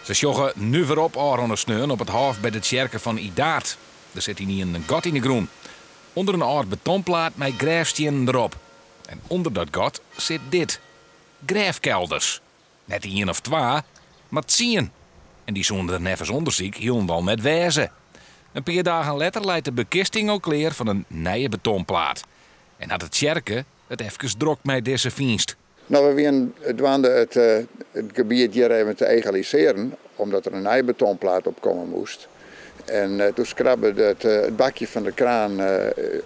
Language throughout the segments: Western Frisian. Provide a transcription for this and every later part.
Se sjogge nuver op ôfrûne sneon op it hôf by de tsjerke fan Idaard. Der sit ynienen in gat yn de grûn. Under in âld betonplaat mei grêfstiennen derop. En ûnder dat gat sit dit. Grêfkelders. Net ien of twa, mar tsien. En dy soene der neffens ûndersyk hielendal net wêze. In pear dagen letter leit de bekisting al klear fan in nije betonplaat. En hat de tsjerke it efkes drok mei dizze fynst. No, we wienen dwaande it, it gebiet hjir even te egalisearjen, omdat der in nije betonplaat op komme moast. En doe skrabbe it, it bakje fan de kraan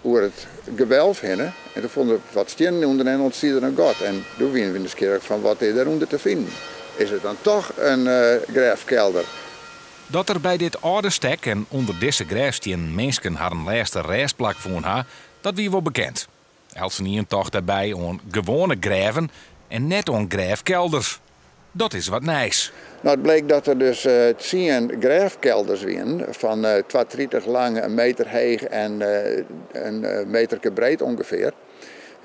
oer it gewelf hinne en doe fûn der wat stiennen ûnder en ûntstie der in gat. En doe wienen we nijsgjirrich fan wat is dêrûnder te finen. Is it dan toch in grêfkelder? Dat der by dit âlde stek en ûnder dizze grêfstiennen minsken harren lêste rêstplak fûn ha, dat wie wol bekend. Eltsenien tocht dêrby oan gewoane grêven en net oan grêfkelders. Dat is wat nijs. No, it bleek dat der dus tsien grêfkelders wienen fan 2,30 lang, in meter heech en in meterke breed ûngefear.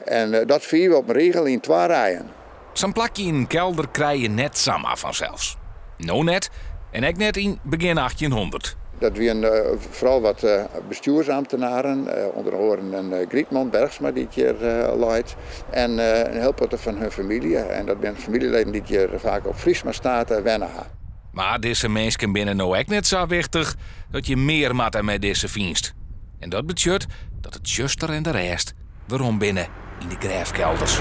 En dat fiif op in rigel yn twa rijen. Sa'n plakje yn in kelder krije je net samar fansels. No net en ek net yn begjin 1800. Dat wienen foaral wat bestjoersamtenaren, ûnder oaren in Grietman Bergsma dy't hjir leit en in hiel protte fan hun famylje. En dat binne famyljeleden dy't hjir faak op Friesma State wenne ha. Mar dizze minsken binne no ek net sa wichtich dat je mear moatte mei dizze fynst. En dat betsjut dat it tsjuster en de rêst werom binne yn de grêfkelders.